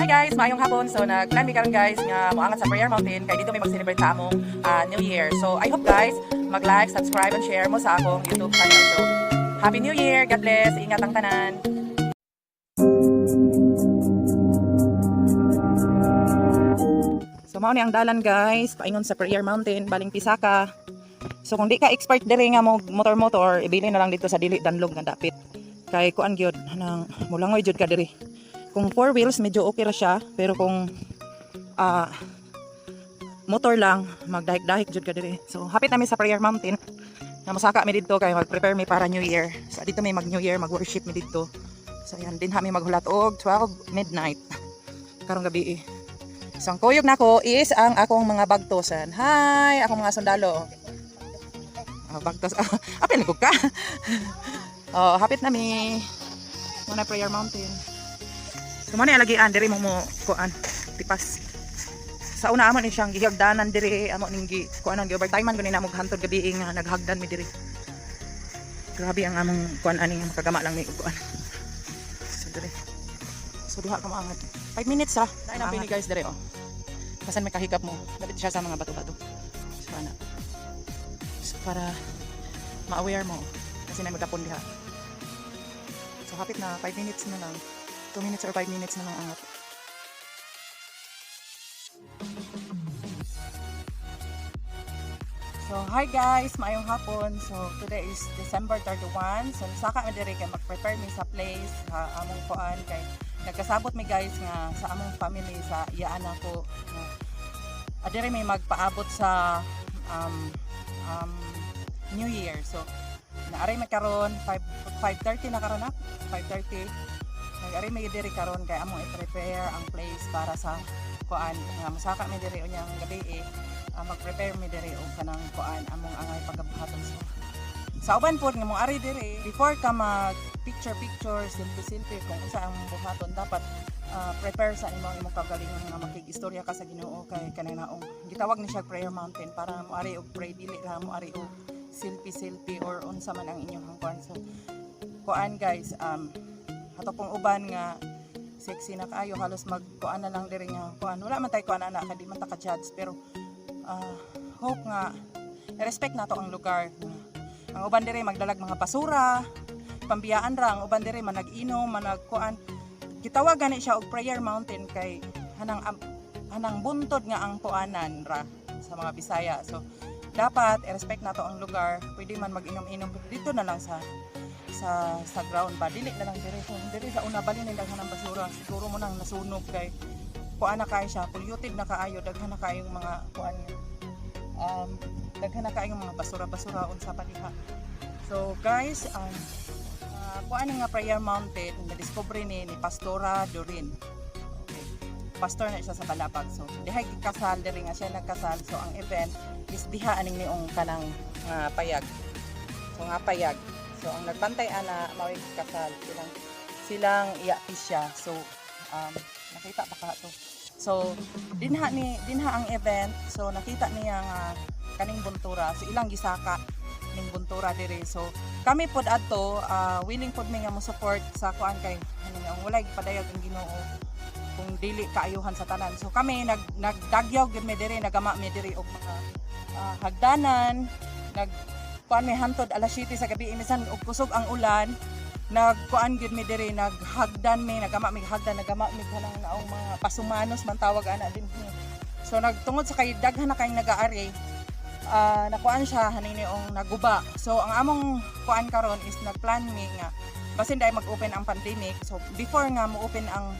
Guys, maayong hapon. So nagplan mi karon, guys, nga moangat sa Prayer Mountain kay didto mi mag-celebrate sa among New Year. So I hope, guys, mag-like, subscribe and share mo sa akong YouTube channel. So Happy New Year. God bless. Ingat ang tanan. So mao ni ang dalan, guys, paingon sa Prayer Mountain, baling Pisaka. So kung di ka expert diri nga mo motor-motor, ibili na lang didto sa dili danlog nga dapit. Kay kuan gyud, nang mulangoy jud ka diri. Kung four wheels, medyo okay ra siya, pero kung motor lang, magdahik-dahik jud ka diri. So hapit nami sa Prayer Mountain. Na mosaka mi didto kay mag-prepare mi para New Year. So didto mi mag New Year, mag-worship mi didto. So ayan, dinha mi maghulat og 12 midnight karong gabi eh. So ang kuyog nako is ang akong mga bagtosan. Hi, akong mga sundalo. Oh, bagtos. Apil ko ka. Oh, hapit na mi. Muna Prayer Mountain. So mo ni alagian diri mo mo kuan tipas. Sa una, amo ni siyang gihagdanan diri, amo ning gi kuan ang gi-overtime man gani namo hantod gabi nga naghagdan mi diri. Grabe ang among kuan ani nga makagama lang mi og kuan. So diri. So duha ka moangat. 5 minutes ra. Naay na pini, guys, diri oh. Basin may kahikap mo. Dapit siya sa mga bato-bato. So ana. So para ma-aware mo kasi na magapon diha. So hapit na, 5 minutes na lang. 2 minutes or 5 minutes na lang angat. So hi guys, maayong hapon. So today is December 31. So saka mi diri kay mag-prepare mi sa place sa among kuan kay nagkasabot mi, guys, nga sa among family sa iyaan ako nga adiri may magpaabot sa New Year. So naari mi karon 5 5:30 na karon na 5:30. Nag-ari mi diri karon kay among i-prepare ang place para sa kuan nga mosaka mi diri unyang gabi eh, mag-prepare mi diri og kanang kuan among angay pagabuhaton. So sa uban pod nga mong ari diri, before ka mag picture picture, selfie selfie, kung unsa ang buhaton, dapat prepare sa imong imong kagalingon nga makig-istorya ka sa Ginoo kay kanang naong gitawag ni siya Prayer Mountain para mo ari og pray, dili ra mo ari og selfie selfie or unsa man ang inyong kuan. So kuan, guys, ato pong uban nga sexy na kaayo, halos magkuan na lang diri nga kuan. Wala man tay kuan ana kay di man ta ka judge, pero hope nga respect nato ang lugar. Ang uban diri magdalag mga basura, pambiyaan ra. Ang uban diri manag-inom, managkuan. Gitawag gani siya og Prayer Mountain kay hanang buntod nga ang kuanan ra sa mga Bisaya. So dapat i-respect nato ang lugar. Pwede man mag-inom-inom didto na lang sa ground ba, dili na lang diri. So diri sa una, bali ni daghan ang basura. Siguro mo nang nasunog kay kuan na kaayo siya, polluted na kaayo, daghan na kaayong mga kuan nga daghan na kaayong mga basura-basura, unsa pa diha. So guys, kuan nga Prayer Mountain na discover ni Pastora Dorin. Okay. Pastor na siya sa Palapag. So diha gikasal diri nga siya nagkasal. So ang event is diha aning niong kanang nga payag. So nga payag. So ang nagbantay ana mao'y kasal silang silang iya siya. So nakita pa ka to. So dinha ni dinha ang event. So nakita niya nga kaning buntura. So ilang gisaka ning buntura diri. So kami pod adto, willing pod mi nga mo support sa kuan kay ano nga walay gipadayag ang Ginoo kung dili kaayuhan sa tanan. So kami nagdagyaw gyud mi diri, nagama mi diri og mga hagdanan, nag kuan mi hantod alas 7 sa gabi minsan og kusog ang ulan, nagkuan gyud mi diri, naghagdan mi, nagama mi hagdan, nagama mi kanang naong mga pasumanos man tawag ana din. So nagtungod sa kay daghan na kayong nagaari, nakuan siya hanin niong naguba. So ang among kuan karon is nagplan mi nga basin dahil mag-open ang pandemic. So before nga mo-open ang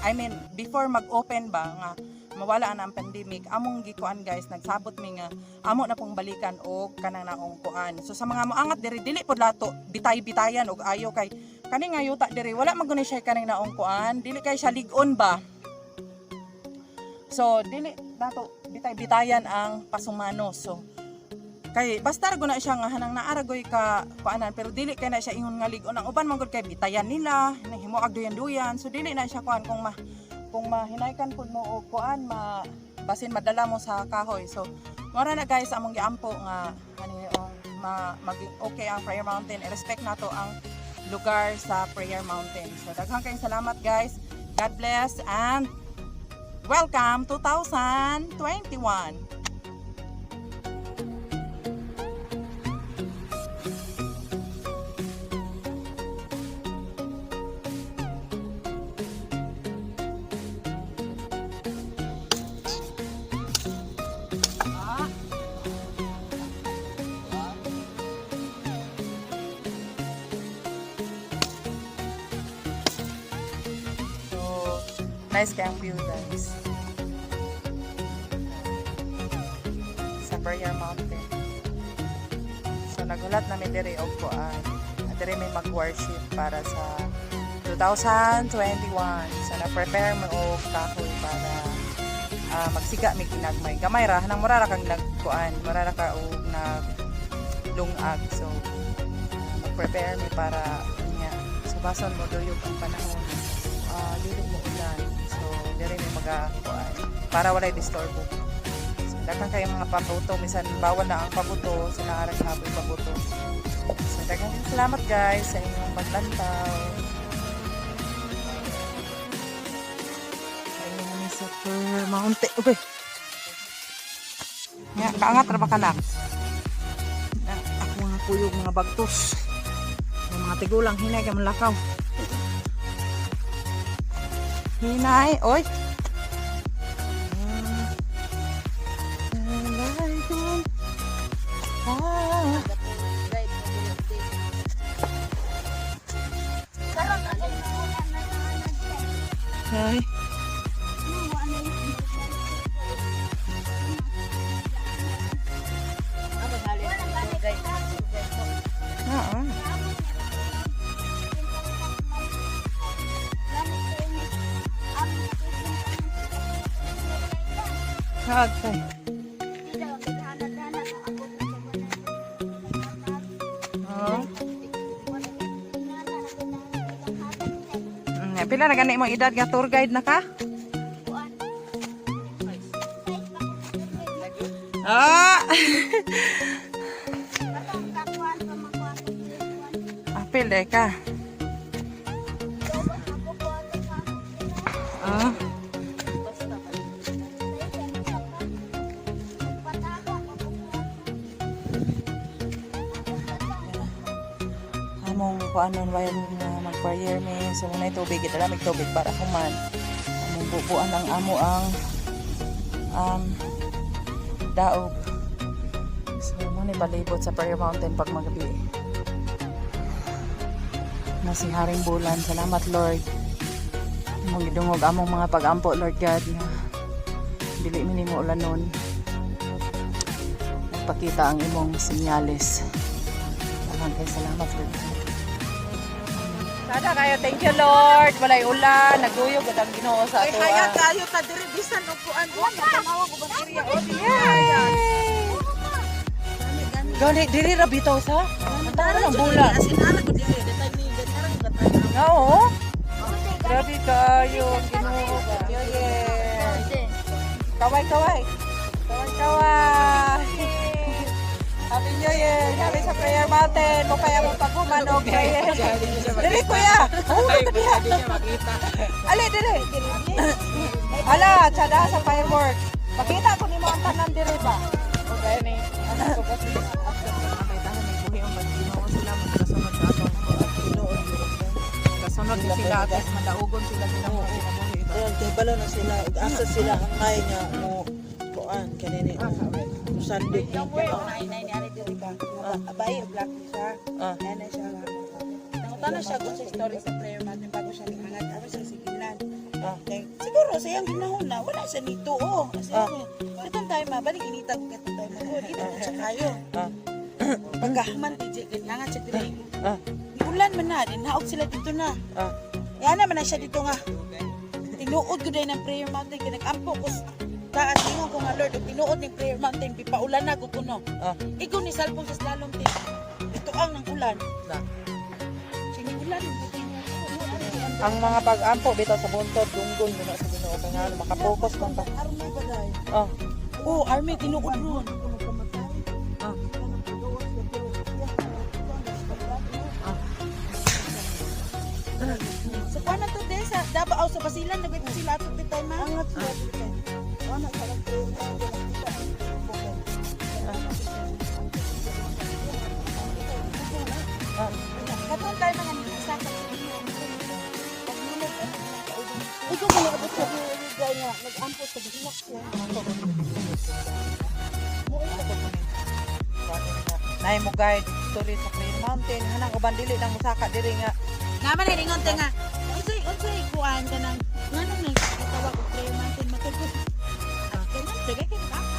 I mean, before mag-open ba nga mawala na ang pandemic, among gikuan, guys, nagsabot mi nga amo na pong balikan og kanang naong kuan. So sa mga moangat diri, dili pod lato bitay-bitayan og ayo kay kani nga yuta diri wala man guni siya kaning naong kuan, dili kay siya lig-on ba. So dili nato bitay-bitayan ang pasumano. So kay basta ra guna siya nga hanang naaragoy ka kuanan, pero dili kay na siya ingon nga lig-on. Ang uban man gud kay bitayan nila, nahimo duyan-duyan. So dili na siya kuan kung mahinaykan pud mo og kuan, ma basin madala mo sa kahoy. So mora na, guys, among giampo nga ano yung maging okay ang Prayer Mountain. I-respect nato ang lugar sa Prayer Mountain. So daghang kayong salamat, guys. God bless and welcome 2021. Ah. So, nice kayang view, guys. Sa Prayer Mountain. So, nagulat namin diri og kuan. Diri may mag-worship para sa 2021. So, na-prepare mo og kahoy para magsiga mi kinagmay. Gamay ra nang mura ra kang nagkuan, mura ra ka og nag lungag. So, mag-prepare mi para niya. So, bason mo duyog ang panahon, dili mo ulan. So, diri may maga kuan para walay disturbo. So, daghan kayo mga pabuto, minsan bawal na ang pabuto, sila arang haboy pabuto. So, daghang salamat, guys, sa inyong paglantaw. Ayun sa Prayer Mountain. Okay. Nga, kaangat ra ba kanak? Ako nga kuyog mga bagtos. Yung mga tigulang hinay kay manlakaw. Hinay, oy. Ah. Ay. Oo. Kagtay. Oo. Pila na gani imong edad nga tour guide na ka? Ah! Apil eh ka. Ah. Among kuanon while nga mag-prayer mi, so muna tubig, dala mig tubig para human among bubuan ang amo ang daog. So mo ni palibot sa Prayer Mountain pag magabi na si Haring Bulan. Salamat, Lord, among gidungog among mga pagampo, Lord God, nga dili mi nimo ulanon. Nagpakita ang imong senyales. Daghang kay salamat, Lord. Sada kayo, thank you, Lord. Walay ulan, nagduyog gud ang Ginoo sa Ay, ato. hayag kayo ta diri bisan og kuan buwan tanawa ko bang area o Yay! Gani diri ra bitaw sa. Ang tara ng bulan. Asin ana ko diri gatay ni ganarang gatay. Oo. Grabe kayo, Ginoo. Yeah. Kaway kaway. Kaway kaway. Happy New Year! Happy sa Prayer Mountain! Mo kaya mo paghuman og prayer. Dili, kuya! Hulog ka diha! Ali, dili! Ala, tsada sa fireworks. Pakita ko nimo ang tanan diri ba? Okay ni. Kasunod ni sila at madaugon sila sila mo kinabuhi ba. Dahil kay balo na sila ug asa sila angay nga mo kuan kanini musandik ni Abay, black siya. Ana siya nga. Nangutana siya kung sa story sa Prayer Mountain bago siya niangat aron siya sigilan. Kay siguro sa iyang ginahon na wala siya nito oh. Kasi katong time ma balik initag katong time ma. Ito po siya kayo. Pagkahuman DJ ganyan siya diri. Ulan man na, dinhaog sila dito na. Yan naman na siya dito nga. Tinuod ko dahil ng Prayer Mountain kay nagampo ko sa taas, ingon ko nga, "Lord, og tinuod ning Prayer Mountain bipaulan na gud kuno." Ikaw ni salpong sa slalom ti. Ito ang ng ulan. Na. Sini ulan ng buti. Ang mga pag-ampo bitaw sa buntod dunggon guna sa Ginoo kay nga makapokus man ka. Army ba dai? Oh. Oh, army tinuod ron. Sa kuan na to, Des? sa Davao, sa Basilan, nagwait sila atong bitay ma. Angat sila dito. Wala sa lang prayer mountain nakita. Katong tayo mga nagkasaka sa inyo. Pagmulog ano na kauban. Ikaw mo naabot sa gay nga nag-ampos sa gihilak siya. Nay mo guide story sa Prayer Mountain. Hanang uban dili nang musaka diri nga. Naman ay ingon te nga. Unsay kuan ka nang nganong nang gitawag og prayer mountain matugos. Ah, ganun, sige kay.